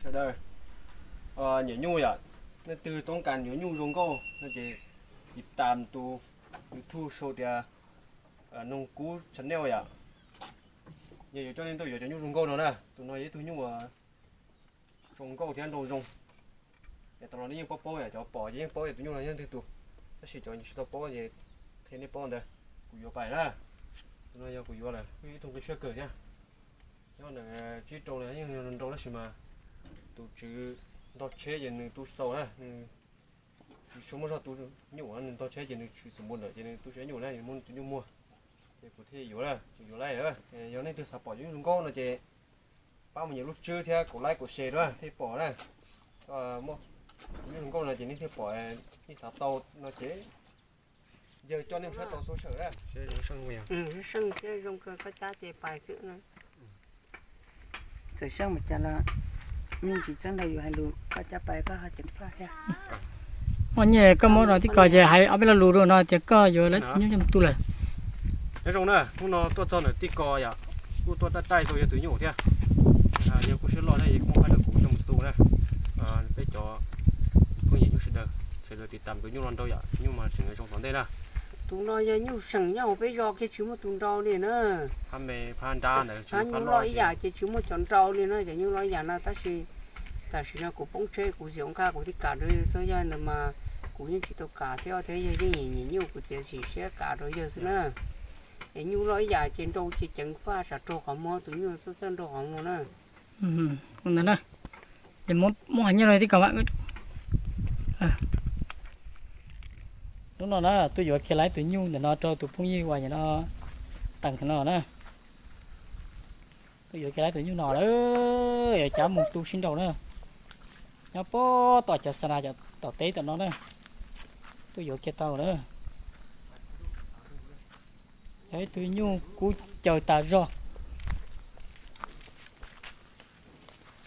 Sawv daws, nyuam nyuj yom, nej twg toob kas nyuam nyuj zoo nkauj no ces tiv tam tus YouTube sau tias Noog Kub Channel yom. Yog yuav coj nej tuaj yuav cov nyuj zoo nkauj no na, tus no yog ib tug nyuj uas zoo nkauj thiab nrau zoo. Es tau los nej yeej paub paub yom, cov pom ces yeej paub yog tus nyuj no yog leej twg tus, tab sis cov tsis tau paub ces qhia nej paub ntawd. Kuv yuav pais na, tus no yog kuv yuav lawm, ib tug nqi siab kawg thiab. Nyob ntawm tsib rau no yeej nrau tab sis mas tus tswv ntog tsheb ces nws tu tsis tau na, nws tsis muaj zog tu nyuj, nws ntog tsheb ces nws tsis xum npua ntawm ces nws tu tsis tau nyuj na, muab tus nyuj muag. Ces kuv thiaj yuav na, kuv yuav lawm. Yog nej twg xav pom cov nyuj zoo nkauj no ces pab mus nyiam lub tswb thiab kaum like kaum share thiaj pom na. Muaj nyuj zoo nkauj no ces nej thiaj pom, nej xav tau no ces yawg coj nej mus saib tau txhua sawm na. Seej thiab zoo kawg, koj cab ces pais xwb. Txawm seej mas cas los yeej tsis txeeb nrog yus hais lus, koj cab pais koj ho ceev faj thiab. Muaj nyiaj koj muab rau tib ko ces hais ob peb lo lus rau no tias koj yuav nyuj coj mus tu lawm. Nyob zoo na, hnub no tuaj txog ntawm tib ko yom, kuj tuaj taij taij tau yog tus nyuj thiab. Yog kuj siab loj thiab, yog kuj muaj qab rau kuv coj mus tu na. Peb cov phooj ywg nyuj sawv daws, sawv daws tiv tam tus nyuj no nrau yom, nyuj mas tseem zoo tom ntej na. Tus no yog nyuj seem nyob hauv peb zos kiag tsis muaj tus nrau li na. Phab me phab nrab ntawd, nyuj loj ib yam ces tsis muaj cov nrau li na, cov nyuj loj ib yam no tab sis tam sim no kuv poob tsheb kuv xyov nqa kuv thiaj kam rau yawg txog, yog ntawd mas kuv yeej tsis tau kam thiab, thiab yawg yeej nyiam nyuj kuv txiav txim siab kam rau yawg xwb na. Es nyuj loj ib yam ces nrau ces ceev faj tsam raug qhov muag, tus nyuj txawj txawj nrau qhov muag na. Ntawd na, ces muab hais nyob rau tib ko. Hnub no na tuaj yuav kiag lawm tus nyuj ntawm no rau tus phooj ywg uas no teem no na. Tuaj yuav kiag lawm tus nyuj no lawm, yuav cab mus tu sib nrau na. Nyob puag tom cov xa nas cov tom teb tom no na, tuaj yuav kiag tau na. Yog ib tug nyuj kub caw tas zog.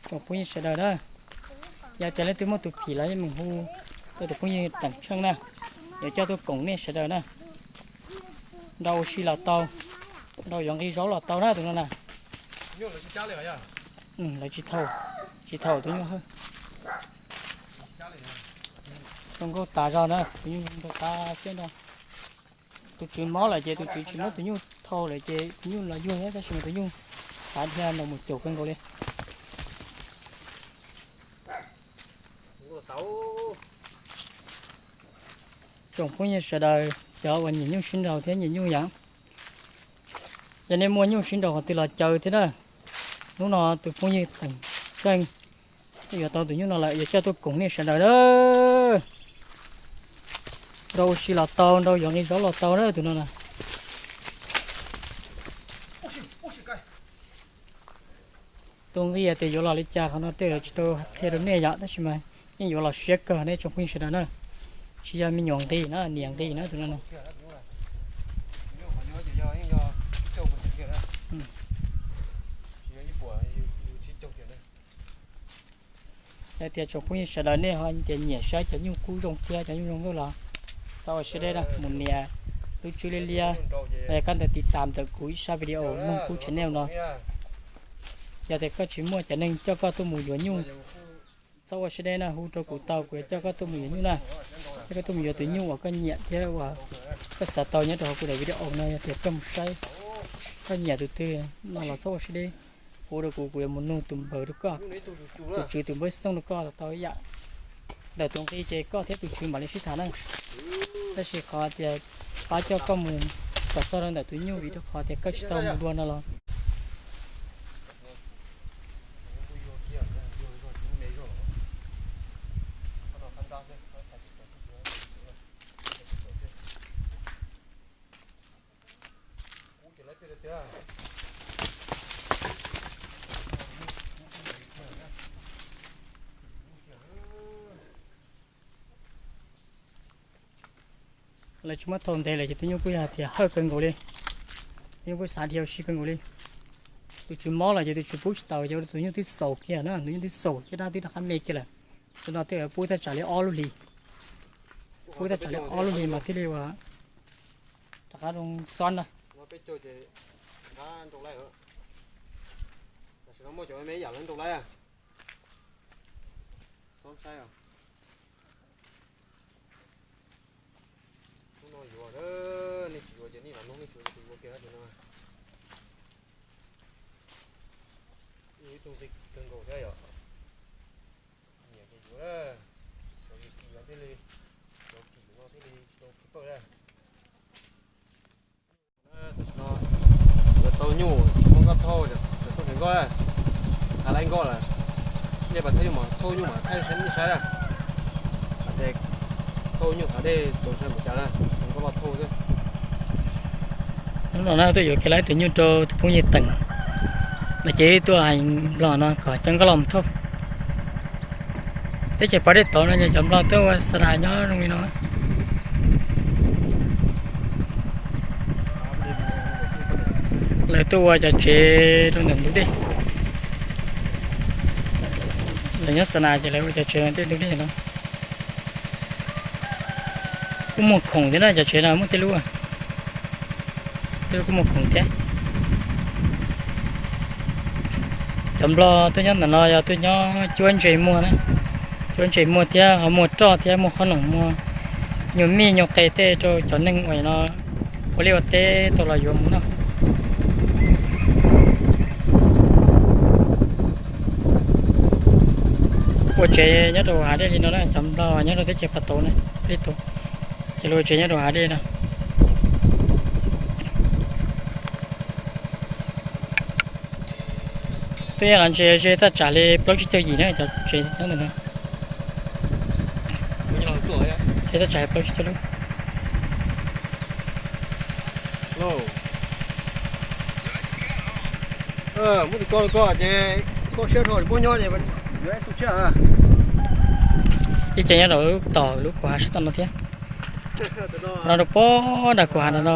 Tsoom phooj ywg sawv daws na, yog tias leej twg muaj tus phim los yeej mus hu rau tus phooj ywg Teem Tsheej na, yuav coj tuaj koom nej sawv daws na. Nrau ua si los tau, nrau yuav nqi zaub los tau na tus no na. Lawv tsis thaum, tsis thaum tus nyuj. Zoo nkauj tas zog na, tus nyuj zoo nkauj tas zog. Tus tswv mob lawm ces tus tswv tsis muab tus nyuj thau lawm ces tus nyuj los yuag thiab, tab sis mas tus nyuj xav dhia nrau mus caum kawg nkaus li. Tsoom phooj ywg sawv daws, cov uas nyiam nyuj sib nraus thiab nyiam nyuj yom, yog nej muaj nyuj sib nraus qhov twg los caw thiab na. Hnub no tus phooj ywg Teem Tsheej yuav tau tus nyuj no lawm, yuav coj tuaj koom nej sawv daws na. Nrau ua si los tau, nrau yuav nqi zaub los tau na tus no na. Tus nqi tias yuav los li cas qhov no tej tsis tau qhia rau nej yom, tab sis mas yeej yuav los siab kawg nej tsoom phooj ywg sawv daws na. Tsis yog me nyuam nqi na, niam nqi na tus no na. Yog tias tsoom phooj ywg sawv daws nej ho tias nyiam saib cov nyuj kub zoo thiab cov nyuj zoo nkauj los txhob ua siab deb na, mus nias lub tswb liab liab, los yog koj ntawm tiv tam ntawm kuv ib sab video Noog Kub channel no. Yog tias koj tsis muaj cov neeg coj koj tuaj mus yuav nyuj, txhob ua siab deb na, hu rau kuv tau, kuv yuav coj koj tuaj mus yuav nyuj na. Coj koj tuaj mus yuav tus nyuj uas koj nyiam thiab uas koj xav tau nyob rau hauv kuv daim video no. Yog tias koj mus saib, koj nyiam tus twg no los txhob ua siab deb, hu rau kuv, kuv yuav mus nug tus npawg rau koj, tus tswv tus npawb xov tooj rau koj tau ib yam. Ntawm tus nqi ces koj thiab tus tswv mam li sib tham na. Tab sis qhov tias pab coj koj mus kom txog rau ntawm tus nyuj vim rau qhov tias koj tsis tau mus dua no los lawv tsis muab thau ntev lawm ces tus nyuj kuj yog tias hawj kawg nkaus li. Tus nyuj kuj xav dhia ua si kawg nkaus li. Tus tswv mob lawm ces tus tswv pub tsis tau ces ua rau tus nyuj twb xaus kiag na, tus nyuj twb xaus caj dab twb rov qab me kiag lawm. Tus no twb pub thaj tsam li ob lub hlis, pub thaj tsam li ob lub hlis mas thiaj li ua rov qab zoo xob na. Tam sim no muaj cov me me ib yam lawv nrau laib. Saib os. Hnub no yuav, nej tsis yuav ces nej los nug, nej tsis yuav ces kuv yuav kiag na. Ib tug nqi kawg nkaus thiab yom. Nyiam ces yuav na. Cov kim no thiaj li, cov kim no thiaj li tsis tau kim pawj na. Tam sim no yuav tau nyuj tsis muaj nkoj thauj, tseem tuaj nrhiav nkoj na. Thav laiv nkoj lawm, nej pas thauj nyuj mas, thauj nyuj mas thaij nej saib na. Ces thauj nyuj thav dej tau ntshai npaum cas na, nkoj los thauj xwb. Hnub no na tuaj yuav kiag lawm ib tus nyuj rau tus phooj ywg Teem no ces tuaj hais Nplog no kom coj nkoj los mus thauj. Teb chaws Pov Dej Tauv no yog cov Nplog tuaj ua xa das nyob zoo li no. Lawv tuaj ua cov tsev rau ntawm ntug dej. Lawv nyob xa nas ces lawv ua cov tsev tej ntug dej no. Kuj muag khoom thiab na, cov tsev no muaj tej lub, tej lub kuj muag khoom thiab. Cov Nplog tuaj nyob ntawm no yog tuaj nyob cuab ntses muag na, cuab ntses muag thiab ho muag roj thiab muag qhob noom, muag nyuag mij nyuag qe tej rau cov neeg uas no ua liaj ua teb tau los yuav mus noj. Ua tsev nyob rau hav dej li no na, cov Nplog nyob rau teb chaws Pov Tauv na, li tau, ces lawv ua tsev nyob rau hav dej no. Twb yog los ntshe ze thaj tsam li plaub tsib caug yim na cov tsev nyob ntawm no. Ze thaj tsam li plaub tsib caug lub. Muab tus ko rau koj ces koj siab dhau, muab nyob ces yuav ib tug tshiab. Ib ce nyob rau lub tom lub kuv hav sab tom no thiab. No rau pob nram kuv hav no no.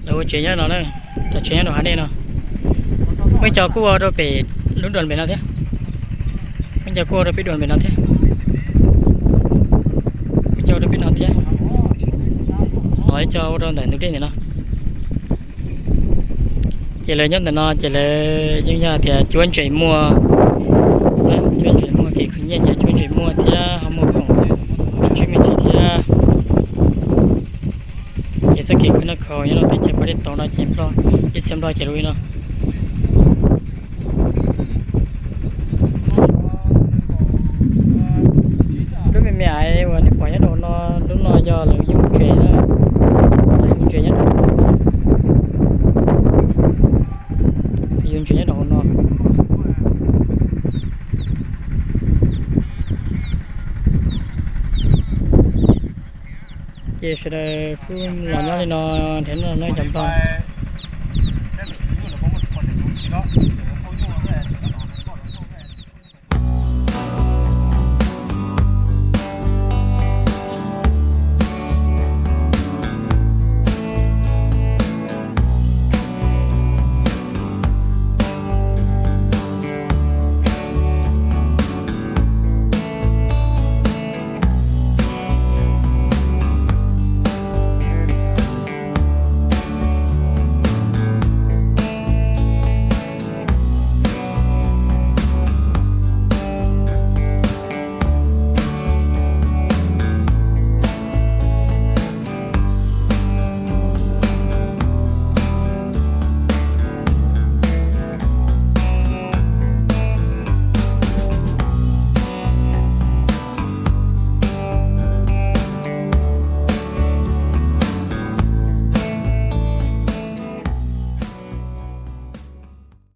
Lawv ua tsev nyob no na, cov tsev nyob rau hav dej no. Muaj ib co kuj ua rau pem lub dua pem no thiab. Muaj ib co kuj ua rau pem dua pem no thiab. Muaj ib co ua rau pem no thiab. Ho ib co ua rau ntawm ntug dej ntawm no. Ces lawv nyob ntawm no ces lawv yeej yog tias cuab ntses muag, cuab ntses muag kev khwv nyiaj ces cuab ntses muag thiab ho muag khoom me ntsis me ntsis thiab. Ces txoj kev khwv noj khwv haus nyob rau teb chaws Pov Dej Tauv no ces Nplog, ib txhia Nplog ces lub li no. Lub me me aiv uas nej pom nyob rau no, lub no yog lawv yug ntses na, lawv yug ntses nyob rau no, yug ntses nyob rau no. Ces sawv daws kuj los nyob li no, nrhiav noj noj cov Nplog.